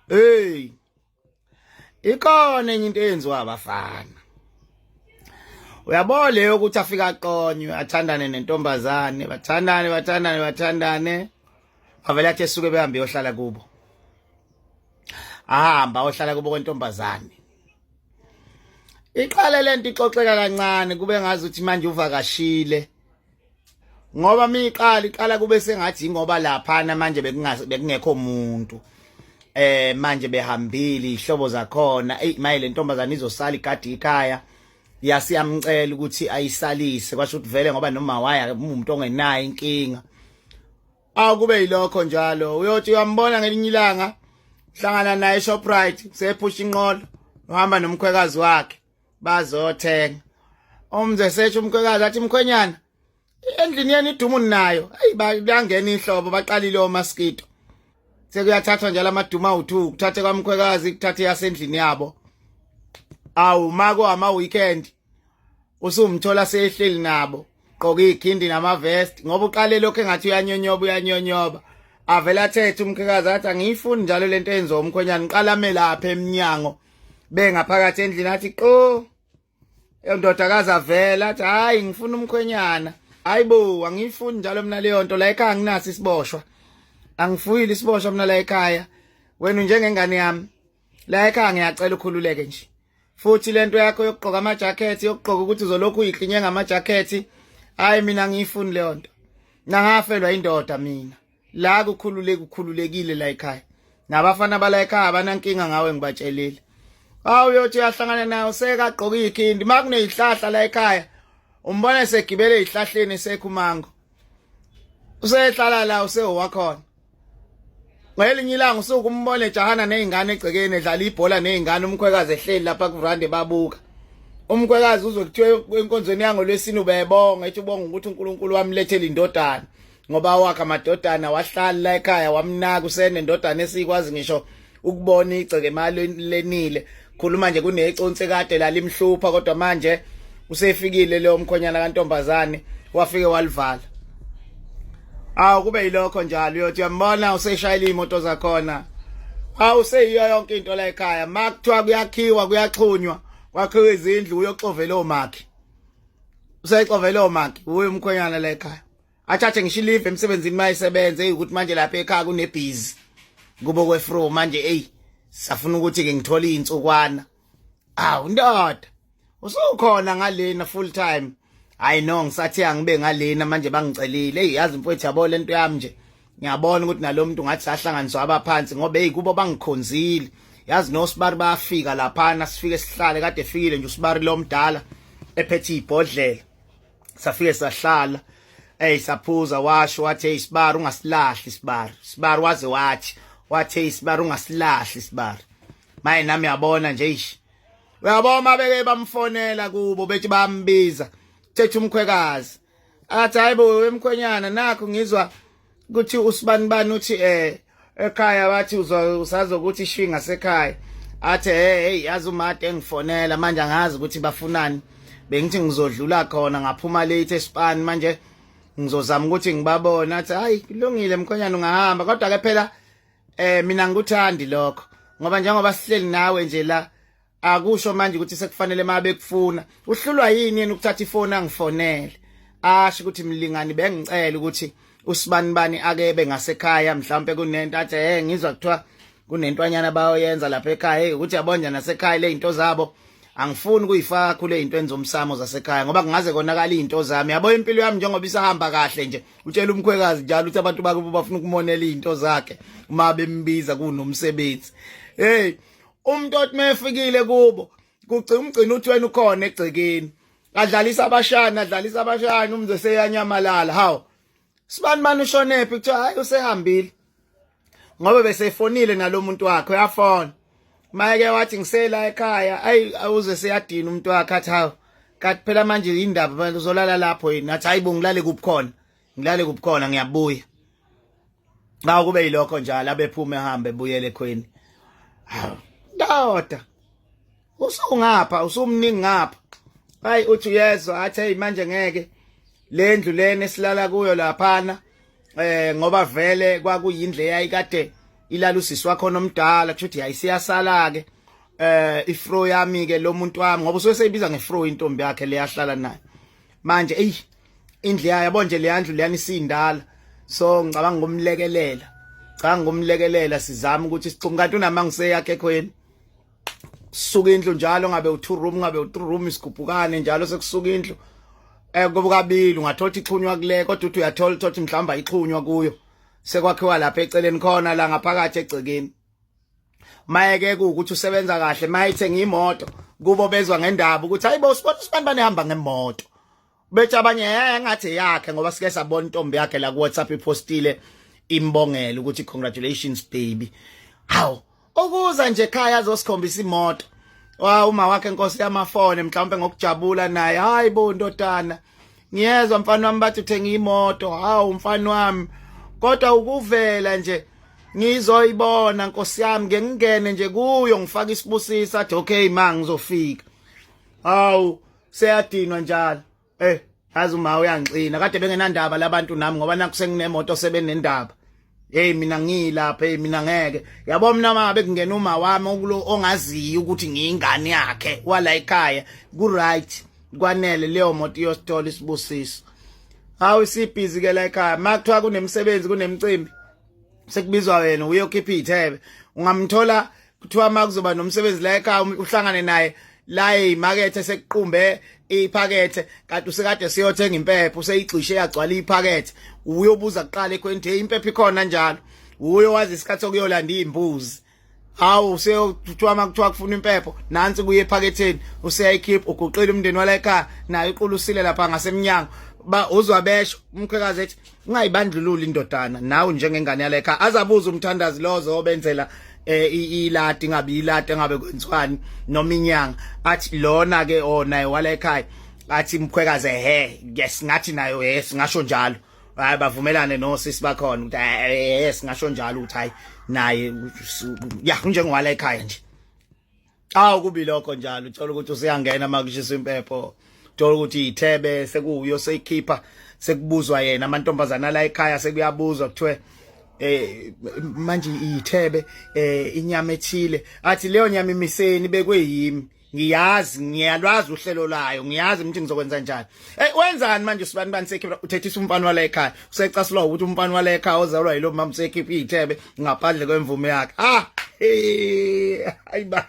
Hey. Ikhona enye into eyenziwa abafana. Uyabona leyo ukuthi afika aqonywe athandane nentombazane, bathandane bathandane bathandane. Avele athi esuke behambe yohlala kubo. Ahamba ohlala kubo kwentombazane. Iqale lento ixoxeka kancane kube ngazi ukuthi manje uvakashile. Ngoba miqala iqala kube sengathi ingoba laphana manje bekungekho umuntu. Manje behambile ihlobo zakhona, ey maye le ntombazane izosala igadi ikhaya. Yasiyamcela ukuthi ayisalise kwasho ukuthi vele ngoba noma waya umuntu ongenayo inkinga. Akube yilokho njalo uyothi uyambona ngelinye ilanga hlangana naye eShoprite sephusha inqolo uhamba nomkhwekazi wakhe bazothenga umze sesho umkhwekazi athi mkhwenyana endlini yenu idumu nayo ayi bayangena inhlobo baqalile omaskito sekuyathathwa njalo amaduma awu2 kuthathe kwamkhwekazi kuthathe yasendlini yabo awu mako ama weekend usumthola sehleli nabo gqoka ikhindi namavest ngoba uqale lokho engathi uyanyonyoba uyanyonyoba avela athethe umkhekazi athi angiyifuni njalo lento enziwa umkhwenyana ngiqala amelapha eminyango bengaphakathi endlini athi qo indodakazi avela athi hayi ngifuna umkhwenyana hayibo angiyifuni njalo mina leyo nto la ekhaya nginaso isiboshwa angifuyile isiboshwa mina la ekhaya wena njengengane yami la ekhaya ngiyacela ukhululeke nje futhi lento yakho yokugqoka ama jacket yokugqoka ukuthi uzolokhu uyiklinye ngama jacket hayi mina ngiyifuni leyo nto nangafelwa indoda mina la kukhululeke ukhululekile la ekhaya nabafana bala ekhaya abanankinga ngawe ngibatshelile awu uyothi uyahlangana nayo sekagqoka ikhindi makunezihlahla la ekhaya umbona segibele ezihlahleni sekhumango usehlala la usewakhona ngelinye ilanga usuke umbone ejahana nezingane egcekeni edlala ibhola nezingane umkhwekazi ehleli lapha kuvrande babuka umkhwekazi uzwe kuthiwa enkonzweni yangolwesine ubebonga ethi ubonga ukuthi uNkulunkulu wamlethela indodana ngoba wakhe amadodana wahlala la ekhaya wamnaka usenendodana esikwazi ngisho ukubona igceke imali lenile khuluma nje kuneconsi kade lalimhlupha kodwa manje usefikile leyo mkhonyana kantombazane wafike walivala awu kube yilokho njalo uyothi uyambona useshayela imoto zakhona awu seyiyo yonke into la ekhaya makuthiwa kuyakhiwa kuyaxhunywa kwakhiwa izindlu uyoxovela omakhi usexovela omakhi uye umkhonyana la ekhaya athathe ngisho ilive emsebenzini mayisebenze hey ukuthi manje lapha ekhaya kunebhizi kubo kwefro manje hey safuna ukuthi ke ngithole izinsukwana awu ndoda usukhona ngalena full time hayi no ngisathi angibe ngalena manje bangicelile hey yazi mfowethu yabo lento yami nje ngiyabona ukuthi nalomuntu ngathi sahlanganiswa abaphansi ngoba hey kubo bangikhonzile yazi nosibari bayafika laphana sifike sihlale kade efikile nje usibari lo mdala ephethe ibhodlela safike sahlala hey saphuza washo wathi hey sibari ungasilahli sibari sibari waze wathi wathi hey sibari ungasilahli sibari maye nami yabona nje ish uyabona mabeke bamfonela kubo bethi bambiza thetha umkhwekazi athi hayibo emkhwenyana nakho ngizwa ukuthi usibanibani uthi eh ekhaya bathi usazokuthi ishinga sekhaya athi hey hey yazi umade engifonela manje angazi ukuthi bafunani bengithi ngizodlula khona ngaphuma late esipani manje ngizozama ukuthi ngibabone athi hayi kulungile mkhonyana ungahamba kodwa ke phela eh mina ngikuthandi lokho ngoba njengoba sihleli nawe nje la akusho manje ukuthi sekufanele mabe kufuna uhlulwa yini yena ukuthatha ifoni angifonele asho ukuthi mlingani bengicela ukuthi usibani bani akebe ngasekhaya mhlawumbe kunento athi hey ngizwa kuthiwa kunentwanyana bayoyenza lapha ekhaya hey ukuthi yabonja nasekhaya le zinto zabo angifuni kuyifaka kakhulu ezintweni zomsamo zasekhaya ngoba kungaze konakala izinto zami yabo impilo yami njengoba isahamba kahle nje utshela umkhwekazi njalo ukuthi abantu bakubo bafuna ukumonela izinto zakhe uma bembiza kunomsebenzi hey umuntu othi mefikile kubo kugcina umgcina uthi wena ukhona egcekeni adlalisa abashana adlalisa abashana umze seyanyamalala hawu sibani mani ushonephi kuthiwa hayi usehambile ngoba besefonile nalomuntu wakhe uyafona mayeke wathi ngisela ekhaya ayi awuze seyadina umuntu wakhe athi hawu kathi phela manje indaba uzolala lapho yini athi hayi bo ngilale kuphi khona ngilale kuphi khona ngiyabuya Ngawo kube yilokho njalo abephume ehambe ebuyele ekhweni. Hawu ndoda. Usungapha usumningi ngapha. Hayi uthi uyezwa athi hey manje ngeke lendlu lena esilala kuyo laphana eh ngoba vele kwakuyindle eyayikade Ilala usisi wakho nomdala, kusho ukuthi yayisiyasala ke ifro yami ke lo muntu wami, ngoba usuke seyibiza ngefro intombi yakhe leyahlala nayo manje. Ey, indlu yayo, yabo nje leya ndlu leyani isindala, so ngicabanga ukumlekelela, ngicabanga ukumlekelela, sizama ukuthi sixhume. Kanti unama ngiseyakhe ekhweni, suka indlu njalo, ngabe u2 room, ngabe u3 room, isigubhukane njalo sekusuka indlu kuba kabili. Ungathola ixhunywa kule, kodwa uthi uyathola ukuthi mhlawumbe ayixhunywa kuyo, sekwakhiwa lapha eceleni khona la ngaphakathi egcekeni. Mayeke kuwukuthi usebenza kahle, mayithenga imoto, kubo bezwa ngendaba ukuthi hayibo, sibona usibani banehamba ngemoto, bethi abanye engathi yakhe, ngoba sike sabona intombi yakhe la ku WhatsApp ipostile imbongela ukuthi congratulations baby. Hawu, ukuza nje ekhaya azosikhombisa imoto wa uma wakhe, inkosi yamafone, mhlawumbe ngokujabula naye, hayi bo ndodana, ngiyezwa mfana wami bathi uthenga imoto, hawu mfana wami, kodwa ukuvela nje ngizoyibona nkosi yami, ngeke ngingene nje kuyo ngifake isibusiso. Athi okay ma, ngizofika. Hawu, seyadinwa njalo. Yazi uma uyangixina, kade bengenandaba labantu nami, ngoba nakho senginemoto sebenendaba. Hey, mina ngilapha, hey, mina ngeke, yabo mina mangabe kungena uma wami okulo ongaziyo ukuthi ngiyingane yakhe wala ekhaya, ku right, kwanele leyo moto iyosithola isibusiso. Hawu, isibhizi ke la ekhaya, makuthiwa kunemsebenzi, kunemicimbi, sekubizwa wena uyokhipha iy'thebe. Ungamthola kuthiwa uma kuzoba nomsebenzi la ekhaya, uhlangane naye la eyimakethe sekuqumbe iphakethe, kanti usekade siyothenga impepho, useyigxishe yagcwala iphakethe. Uyobuza kuqala ekhweni, hey, impepho ikhona njalo? Uyo wazi isikhathi sokuyolanda izimbuzi. Hawu, seyothiwa uma kuthiwa kufuna impepho, nansi kuye ephaketheni, useyayikhipha, uguqile umndeni wala ekhaya naye uqulusile lapha ngasemnyango. Ba uzwa besho umkhwekazi ethi ungayibandlululi indodana nawe njengengane yala ekhaya, azabuza umthandazi lozo obenzela iladi, ngabe iladi, engabe kwenziwani noma inyanga, athi lona ke oh naye wala ekhaya, athi mkhwekazi he, yes, ngathi nayo, yes, ngasho njalo. Hayi, bavumelane nosisi bakhona ukuthi yes, ngasho njalo ukuthi hayi naye ya njengowala ekhaya nje. Awu, kubi lokho njalo, uthola ukuthi useyangena makushisa impepho, uthola ukuthi ithebe sekuyo seyikhipha, sekubuzwa yena, amantombazana la ekhaya sekuyabuzwa, kuthiwe manje ithebe inyama ethile, athi leyo nyama imiseni bekwe yimi, ngiyazi, ngiyalwazi uhlelo layo, ngiyazi ukuthi ngizokwenza njani. Wenzani manje usibani bani sekhipha, uthethisa umfana wala ekhaya, usecasulwa ukuthi umfana wala ekhaya ozalwa yilo mama usekhipha iy'thebe ngaphandle kwemvume yakhe. Ah, hayi bandla.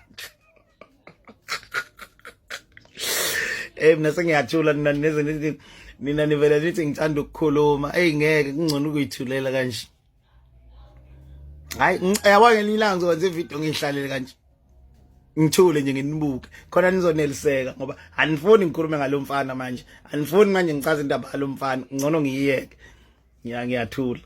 Mina sengiyathula, nina nize nithi, nina nivele nithi ngithanda ukukhuluma. Ey, ngeke, kungcono ukuyithulela kanje. Hayi, yabo, ngelinye ilanga ngizokwenza ivideo ngihlalele kanje, ngithule nje, nginibuke khona nizoneliseka, ngoba anifuni ngikhulume ngalo mfana manje, anifuni manje ngichaze indaba yalo mfana. Ngcono ngiyiyeke, ngiyathula.